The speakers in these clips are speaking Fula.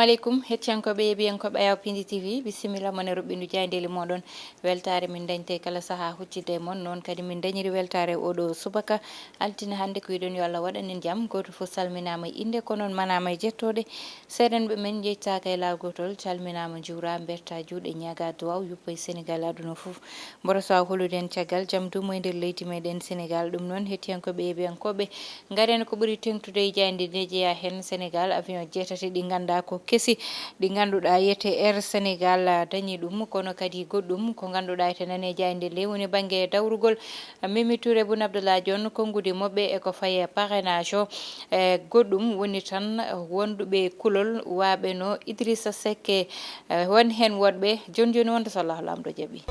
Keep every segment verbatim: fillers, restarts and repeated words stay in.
Aleykum, hettiyankooɓe e yeeɓiyankooɓe Ayaw Pindi T V, bisimilla mon e ruɓɓindu jaayndeeli mooɗon. Weltaare min dañte kala sahaa huccitde e mon, noon kadi min dañiri weltaare oɗo subaka altine hannde. Ko yiɗon yo Allah waɗan en jam. Gooto fof salminaama e innde, ko noon manaama e jettooɗe. Seerenɓe men njettaaka e laawol gootol, calminaama, njuuraa, mbertaa juuɗe, ñaagaa duwaaw, yuppa e Senegaal, aduna fof. Mboɗo so a holude en caggal jam duumo e nder leydi meɗen Senegaal. Ɗum noon, hettiyankooɓe e yeeɓiyankooɓe, ngaren ko ɓuri teŋtude e jaaynde nde jeyaa heen Senegaal, avion jeetati ɗi nganndaa ko kesi, ɗi ngannduɗaa yete Air Senegaal, ah, dañi ɗum, kono kadi goɗɗum ko ngannduɗaa ete nane jaaynde nde woni bannge dawrugol, ah, Mimi Touré Boun Abdallah Dionne, konngudi moɓɓe e ko faye parrainage o. E goɗɗum woni tan, ah, wonduɓe kulol waaɓe no Idrissa Seck, e, eh, won heen woɗɓe jooni jooni wonde so Allahu Laamɗo jaɓi.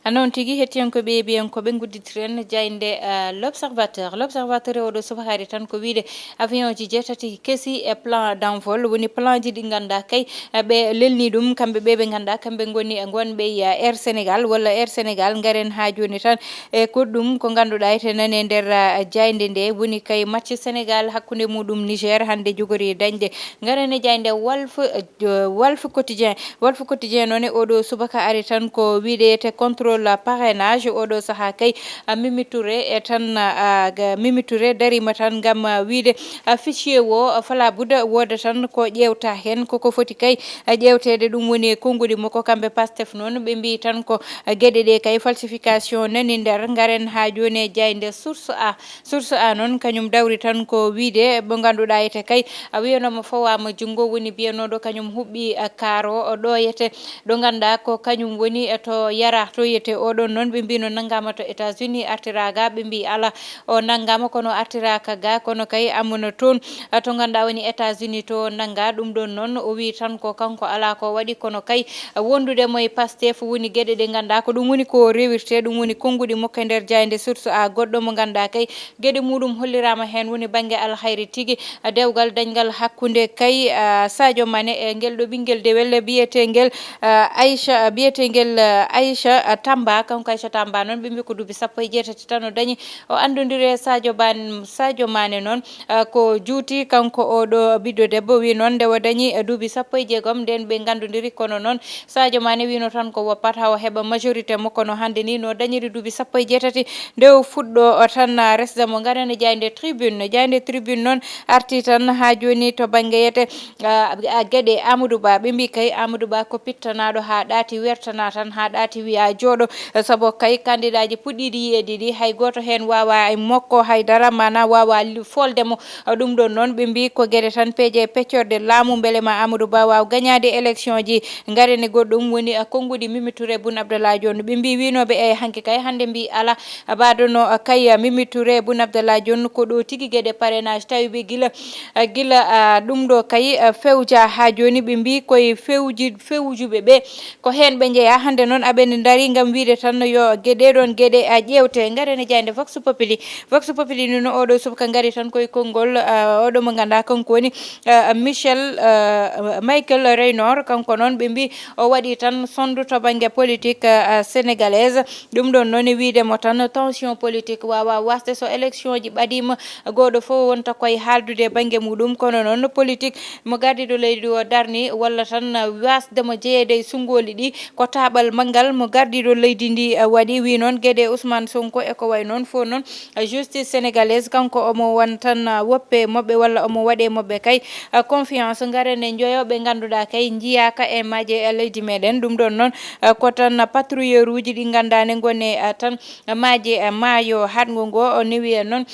A noon tigi, hettiyankooɓe e yeeɓiyankooɓe, ngudditiren jaaynde, eh, L'Observateur. L'Observateur e oɗo subaka ari tan ko wiyde avion ji jeetati kesi e plan d'envol, woni plan ji ɗi nganndaa kay, eh, ɓe lelni ɗum, kamɓe ɓe ɓe nganndaa, kamɓe ngoni, eh, ngonɓe e, eh, Air Sénégal walla Air Sénégal. Ngaren haa jooni tan e goɗɗum ko ngannduɗaa ete nane nder, eh, jaaynde nde, woni kay match Sénégal hakkunde muɗum Niger hannde jogori dañde. Ngaren e jaaynde Walf, eh, Walf Quotidien. Walf Quotidien noon e oɗo subaka ari tan ko wiyde yete contrôle parrainage. Oɗo sahaa kay, a, Mimi Touré e tan, a, ga-, Mimi Touré dariima tan ngam, a, wiyde, a, fichier o, a, fala budda wooda tan ko ƴeewta heen. Koko foti kay, a, ƴeewteede ɗum woni konngudi makko kamɓe Pastef noon. Ɓe mbiyi tan ko, a, geɗe ɗe kay falsification nani nder. Ngaren haa jooni e jaaynde Source A. Source A noon, kañum dawri tan ko wiyde mo ngannduɗaa ete kay, a, wiyanooma fawaama junngo, woni biyanooɗo kañum huɓɓi, a, kaaro o ɗo yete, ɗo ngannduɗaa ko kañum woni, e, to yara, to yete oɗon noon, ɓe mbiino nanngaama to États-Unis, artiraa ga, ɓe mbii alaa, o nanngaama kono artiraaka ga, kono kay amuna toon, a, to ngannduɗaa woni États-Unis to nanngaa. Ɗum ɗoon noon, o wii tan ko kanko alaa ko waɗi, kono kay, a, wondude mo e Pastef woni geɗe ɗe ngannduɗaa ko ɗum woni ko rewirte, ɗum woni konngudi makko e nder jaaynde Source A. Goɗɗo mo ngannduɗaa kay, geɗe muɗum holliraama heen woni bannge alhayri tigi, dewgal dañgal hakkunde kay, ah, Sadio Mané e ngel ɗo ɓinngel dewel biyeteengel, ah, Aïcha, biyeteengel, ah, Aïcha, ah, Tamba. Kanko Aïcha Tamba noon, ɓe mbii ko duuɓi sappo e jeetati tan o dañi. O anndondiri e Sadio Ban-, Sadio Mané noon, ah, ko juuti. Kanko oɗo ɓiɗɗo debbo wii noon nde o dañi, ah, duuɓi sappo e jeegom, nden ɓe nganndondiri, kono noon Sadio Mané wiino tan ko woppat haa o heɓa majorité mo, kono hannde ni no dañiri duuɓi sappo e jeetati nde o fuɗɗo o tan, ah, resde mo. Ngaren e jaaynde Tribune. Jaaynde Tribune noon arti tan haa jooni to bannge yete, ah, ah, geɗe Amadou Ba. Ɓe mbii kay Amadou Ba ko pittanaaɗo haa ɗaati, wertanaa tan haa ɗaati wiya jooɗo, sabu kay kandidaaji puɗɗiiɗi yiyeede ɗi hay gooto heen waawaa e makko hay dara, maanaa waawaa li-, folde mo. Ɗum ɗoon noon, ɓe mbii ko geɗe tan peeje e peccorde laamu, mbele ma Amadou Ba waaw gañaade élection ji. Ngaren e goɗɗum woni, a, konngudi Mimi Touré Boun Abdallah Dionne. Ɓe mbii wiinooɓe, eey, hanki kay hannde mbii alaa, a, mbaɗono, a, kay, a, Mimi Touré Boun Abdallah Dionne ko ɗo tigi geɗe parrainage tawi ɓe gila, a, gila, a, ɗum ɗo kay, a, fewja haa jooni. Ɓe mbii koye fewji-, fewjuɓe ɓe ko heen ɓe njeyaa. Hannde noon aɓe ndarii ngam wiyde tan yo ge-, ɗee ɗoon geɗe, a, ƴeewte. Ngaren e jaaynde Vox Populi. Vox Populi ni no oɗo subaka ngari tan koye konngol, ah, oɗo mo ngannduɗaa kanko woni, ah, Michel, ah, Michael Raynor. Kanko noon ɓe mbii o waɗi tan sondu to bannge politique, ah, sénégalaise. Ɗum ɗoon noon e wiyde mo tan tension politique waawaa waasde so élection ji ɓadiima, gooto fof wonta koye haaldude e bannge muɗum. Kono noon politique mo gardiiɗo leydi o darni walla tan waasde mo jeyeede e sunngooli ɗi, ko taaɓal manngal mo gardiiɗo leydi ndi, eh, waɗi. Wii noon geɗe Ousmane Sonko e ko wayi noon fof noon, eh, justice sénégalaise kanko omo won tan, eh, woppe moɓɓe walla omo waɗe moɓɓe kay, eh, confiance. Ngaren e njoyo ɓe ngannduɗaa kay njiyaaka e maaje, eh, leydi meɗen. Ɗum ɗoon noon, eh, ko tan patrouilleur uji ɗi ngannduɗaa ne ngoni, eh, tan maaje, eh, maayo haɗngo ngo, o newi en noon.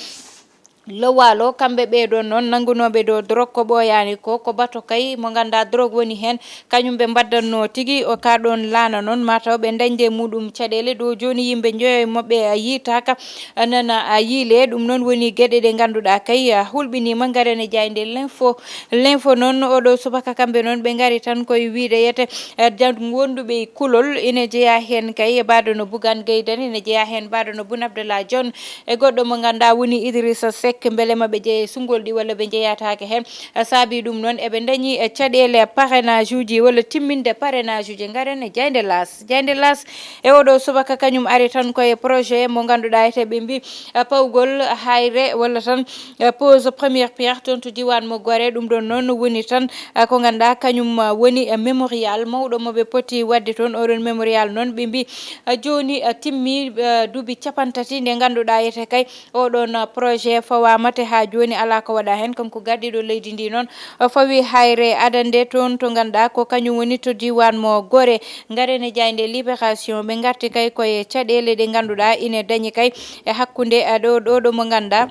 Lowaalo, kamɓe ɓee ɗoon noon, nanngunooɓe ɗo drogue ko ɓooyaani ko, ko bato kay mo ngannduɗaa drogue woni heen, kañum ɓe mbaddannoo tigi, o kaa ɗoon laana noon, mataw ɓe ndañde e muɗum caɗeele. Ɗo jooni yimɓe njoyo e moɓɓe, a, yiitaaka, a, nana, a, yiilee. Ɗum noon woni geɗe ɗe ngannduɗaa kay, a, hulɓiniima. Ngaren e jaaynde L'Info. L'Info noon, oɗo subaka kamɓe noon, ɓe ngari tan koye wiyde yete, a, jan-, wonduɓe e kulol, ina jeyaa heen kay e mbaɗo no Bougane Gueye Dany, ina jeyaa heen mbaɗo no Boun Abdallah Dionne, e goɗɗo mo ngannduɗaa woni Idrissa Seck. Mbele ma ɓe jeeye sungol ɗi walla ɓe njeyataake heen. Saabi ɗum noon, eɓe ndañi e caɗeele parrainage uji walla timminde parrainage uji. Ngaren e jaynde Laas. Jaynde Laas e oɗo subaka kañum ari tan koye projet mo ngannduɗaa ete ɓe mbi, eh, pawgol hayre walla tan, eh, pose première pierre toon to diwan mo Gore. Ɗum ɗon noon woni tan, eh, ko ngannduɗaa kañum, eh, woni, eh, mémorial mawɗo mo ɓe poti waɗde toon. Oɗon mémorial noon ɓe mbi, eh, jooni, eh, timmi, eh, duuɓi capantati nde ngannduɗaa ete kay oɗon, uh, projet fawaama te haa jooni alaa ko waɗa heen. Kanko gardiiɗo leydi ndi noon, uh, fawi hayre adande toon to ngannduɗaa ko kañum woni to diiwaan mo Gore. Ngaren e jaaynde Libération, ɓe ngarti kay koye caɗeele ɗe ngannduɗaa ine dañi kay e hakkunde, uh, ɗo, ɗo, ɗo mo ngannduɗaa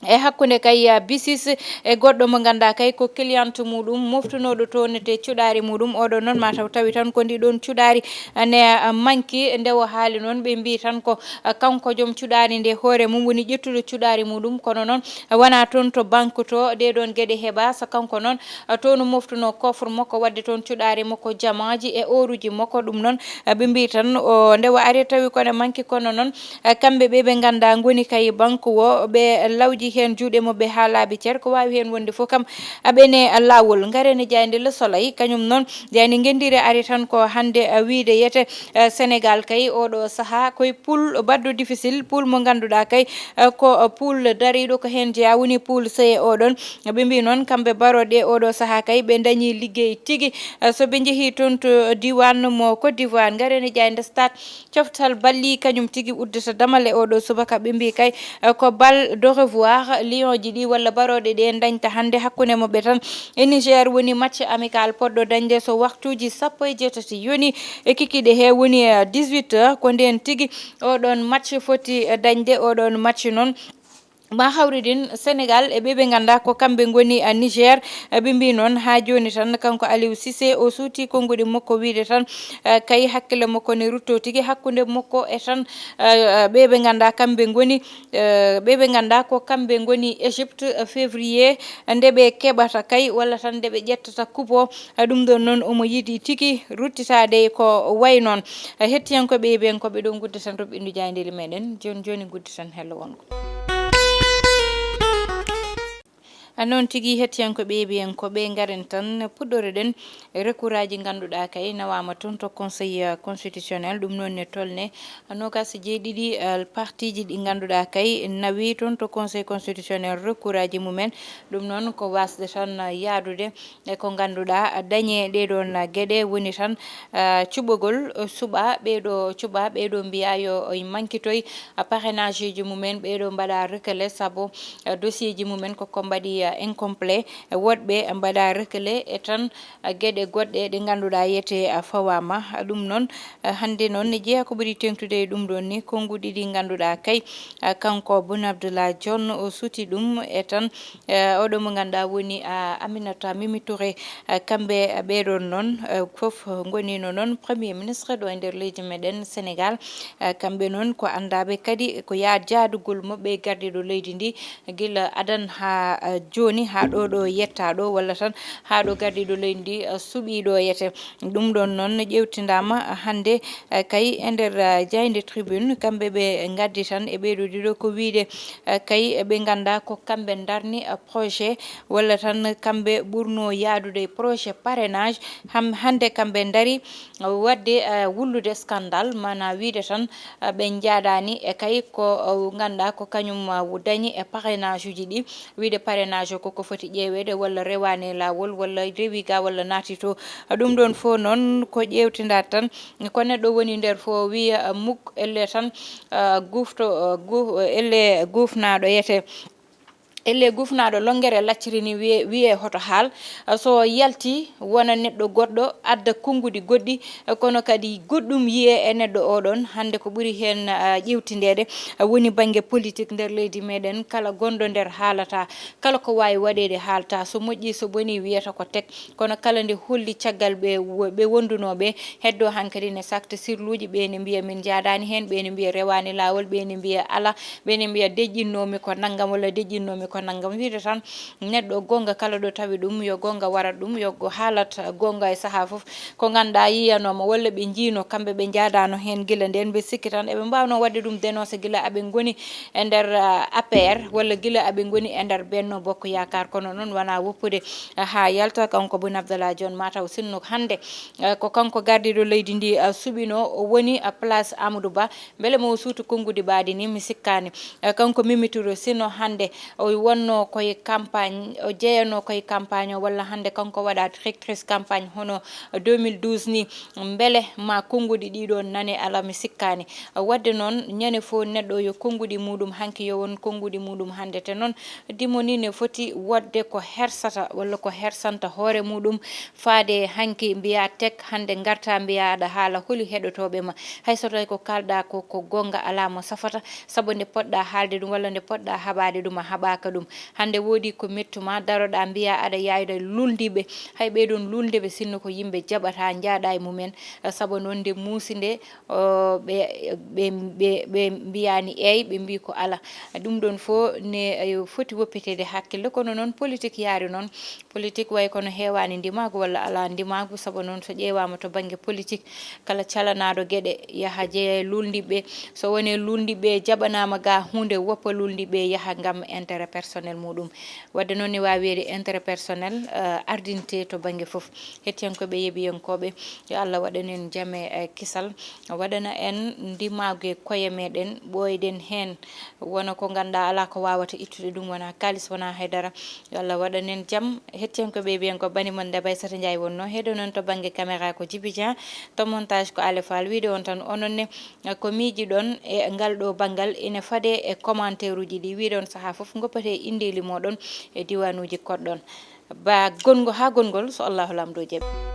e hakkunde kay, uh, bisis e goɗɗo mo ngannduɗaa kay ko client muɗum moftunooɗo toon te cuɗaari muɗum. Oɗo noon mataw tawi tan ko ndi ɗoon cuɗaari ne, ah, manki. Nde o haali noon, ɓe mbii tan ko, ah, kanko joom cuɗaari nde hoore mum woni ƴettuɗo cuɗaari muɗum, kono noon, ah, wonaa toon to banque to ɗee ɗoon geɗe heɓaa. So kanko noon, ah, to no moftunoo coffre makko, waɗde toon cuɗaari makko, jamaaji e oruji makko. Ɗum noon, ah, ɓe mbii tan o, nde o ari tawi ko ne manki, kono noon, ah, kamɓe ɓe ɓe nganndaa ngoni kay banque o, ɓe lawji heen juuɗe maɓɓe haa laaɓi cer. Ko waawi heen wonde fof kam, aɓene laawol. Ngaren e jaaynde Le Soleil, kañum noon, jaaynde ngenndire ari tan ko hannde, eh, wiyde yete, eh, Sénégal kay oɗo sahaa koye poule baɗɗo difficile, poule mo ngannduɗaa kay, eh, ko, eh, poule dariiɗo ko heen jeyaa, woni poule C oɗon. Ɓe mbii noon kamɓe barooɗe oɗo sahaa kay ɓe ndañii liggey tigi. Eh, so ɓe njehii toon to diiwaan mo Côte d'Ivoire, ngaren e jaaynde Stade, coftal balli kañum tigi uddata damal e oɗo subaka. Ɓe mbii kay, eh, ko bal de revoir Lion ji ɗi walla barooɗe ɗe dañta hannde hakkunde maɓɓe tan e Niger. Woni match amical poɗɗo dañde so waktuuji sappo e jeetati yoni e kikiiɗe he woni, eh, dix-huit heures. Ko ndeen tigi oɗon match foti, eh, dañde. Oɗon match noon ma hawridin Sénégal e ɓe ɓe nganndaa ko kamɓe ngoni, eh, Niger. Eh, ɓe mbii noon haa jooni tan kanko Aliou Cissé o suuti konnguɗi makko wiyde tan, eh, kay hakkille makko ne ruttoo tigi hakkunde makko e tan, eh, ɓe ɓe nganndaa kamɓe ngoni, eh, ɓe ɓe nganndaa ko kamɓe ngoni Égypte, eh, février, nde ɓe keɓata kay walla tan nde ɓe ƴettata coupe o. Eh, ɗum ɗon noon omo yiɗi tigi ruttitaade ko wayi noon. Eh, hettiyankooɓe e ɓiyankooɓe ɗo nguddi tan to ɓinndu jaayndeeli meɗen. Jooni jooni nguddi tan hello wongo. A noon tigi, hettiyankooɓe e ɓiyankooɓe, ngaren tan puɗɗoreɗen recours aji ngannduɗaa kay nawaama toon to Conseil, euh, constitutionnel. Ɗum noon ne tolne noogaas e jeeɗiɗi, euh, parti ji ɗi ngannduɗaa kay nawi toon to Conseil constitutionnel recours aji mumen. Ɗum noon ko waasde tan, euh, yaadude e ko ngannduɗaa dañe ɗee ɗoon geɗe woni tan, ah, cuɓogol, eh, suɓa ɓeeɗo cuɓa ɓeeɗo mbiya yo mankitoy, ah, parrainage uji mumen, ɓeeɗo mbaɗa recalé sabu, eh, dossier ji mumen koko mbaɗi, eh, incomplet. Eh, woɗɓe mbaɗa recalé e tan, eh, geɗe goɗɗe ɗe ngannduɗaa yete, eh, fawaama. Ɗum noon, eh, hannde noon ne jeeya ko ɓuri teeŋtude e ɗum ɗoon ni, konnguɗi ɗi ngannduɗaa kay, eh, kanko Boun Abdallah Dionne o suuti ɗum e tan, eh, oɗo mo ngannduɗaa woni, ah, Aminata Mimi Touré. Eh, kamɓe, eh, ɓeeɗoon noon, eh, fof ngonino noon Premier Ministre ɗo e nder leydi meɗen Sénégal. Eh, kamɓe noon ko anndaaɓe kadi ko yaa jaadugol maɓɓe e gardiiɗo leydi ndi gila adan haa, eh, jooni, haa ɗo ɗo yettaa ɗo, walla tan haa ɗo gardiiɗo leydi ndi, eh, suɓii ɗo yete. Ɗum ɗoon noon ƴeewtindaama hannde, eh, kay e nder, eh, jaaynde Tribune, kamɓe ɓe ngaddi tan e ɓeeɗo ɗiɗo ko wiyde, eh, kay ɓe nganndaa ko kamɓe ndarni, eh, projet walla tan kamɓe ɓurnoo yaadude e projet parrainage. Ham-, hannde kamɓe ndari, eh, waɗde, eh, wullude scandale, maanaa wiyde tan, eh, ɓe njaadaani e kay ko, eh, ngannduɗaa ko kañum, eh, dañi e parrainage uji ɗi. Wiyde parrainage o koko foti ƴeeweede walla rewaani e laawol walla rewi ga walla naati to. Ɗum ɗoon fof noon ko ƴeewtindaa tan. Ko neɗɗo woni nder fof wiya, ah, muk elle tan, ah, gufto, ah, gu-, elle gufnaaɗo yete. Elle gufnaaɗo lonngere lacciri ni wiye, wiye hoto haal. Ah, so yalti wona neɗɗo goɗɗo adda konnguɗi goɗɗi, kono kadi goɗɗum yiye e neɗɗo oɗon. Hannde ko ɓuri heen, ah, ƴeewtindeede, ah, woni bannge politique nder leydi meɗen. Kala gonɗo nder haalata, kala ko waawi waɗeede haalta. So moƴƴi, so bonii, wiyata ko tek. Kono kala nde holli caggal ɓe wo-, ɓe wondunoo ɓe, heddo hankadi ne sakta sirluuji, ɓe ne mbiya min njaadaani heen, ɓe ne mbiya rewaani laawol, ɓe ne mbiya ala, ɓe ne mbiya deƴƴinnoomi ko nanngam walla deƴƴinnoomi Ko nanngam wiide tan, neɗɗo goonga kala ɗo tawi ɗum, yo goonga warat ɗum, yo go haalat goonga e sahaa fof. Ko ngannduɗaa yiyanooma walla ɓe njiino, kamɓe ɓe njaadaano heen gila ndeen, ɓe sikki tan eɓe mbaawno waɗde ɗum dénoncé gila aɓe ngoni e nder, ah, A P R walla gila aɓe ngoni e nder Benno Bokk Yaakaar. Kono noon wonaa woppude, ah, haa yalta. Kanko Boun Abdallah Dionne, mataw sinno hannde, ah, ko kanko gardiiɗo leydi ndi, ah, suɓinoo, o woni, ah, place Amadou Ba. Mbele mo o suutu konnguɗi ɓaaɗi ni? Mi sikkaani. Eh, kanko Mimi Touré, sinno hannde o wonno koye campagne, o jeyanoo koye campagne o, walla hannde kanko waɗa directrice campagne hono deux mille douze ni, mbele ma konnguɗi ɗiɗo nane? Alaa, mi sikkaani. Waɗde noon, ñande fof neɗɗo yo konnguɗi muɗum hanki, yo won konnguɗi muɗum hannde. Te noon, dimo ni ne foti woɗde ko hersata walla ko hersanta hoore muɗum faade hanki, mbiya tek, hannde ngarta mbiya aɗa haala holi heɗotooɓe ma. Hay so tawi ko kaalɗa ko, ko goonga, alaa mo safata, sabu nde poɗɗa haalde ɗum walla nde poɗɗa haɓaade ɗum, a haɓaaka ɗum. Hannde woodi ko mettuma, daroɗa mbiya aɗa yayda lulndiiɓe. Hay ɓee ɗoon lulndiiɓe, sinno ko yimɓe jaɓata, njaaɗa e mumen, sabu noon nde muusi nde, o, ɓe, ɓe, ɓe, ɓe mbiyaani eey, ɓe mbii ko alaa. Ɗum ɗoon fof ne, eh, foti woppeteede hakkille. Kono noon politik yaari noon. Politik wayi kono heewaani ndimaagu walla alaa ndimaagu, sabu noon so ƴeewaama to bannge politik, kala calanaaɗo geɗe yaha jeeya e luulndiiɓe. So wonii luulndiiɓe jaɓanaama ga huunde, woppa luulndiiɓe yaha ngam intérêt personnel muɗum. Waɗde noon ne waawi wiyeede intérêt personnel, eh, ardinte to bannge fof. Hettiyankooɓe, yeeɓiyankooɓe, yo Allah waɗan en jam e, eh, kisal, waɗana en ndimaagu e koye meɗen, ɓooyɗen heen. Wona ko ngannduɗaa alaa ko waawata ittude ɗum, wonaa kaalis, wonaa haydara. Yo Allah waɗan en jam. Hettiyankooɓe, yeeɓiyankooɓe, bani mon Ndeye Aysata Ndiaye wonnoo. Heɗo noon to bannge caméra ko Djiby Dieng, to montage ko Alé Fall. Wiide on tan, onon ne, ko miijiɗon e ngal ɗo banngal, ina fade e commentaire uji ɗi. Wiide on sahaa fof, ngoppatee inndeeli mooɗon e diwaanuuji koɗɗon. Ba gonngo haa gonngol, so Allahu Laamɗo jaɓi.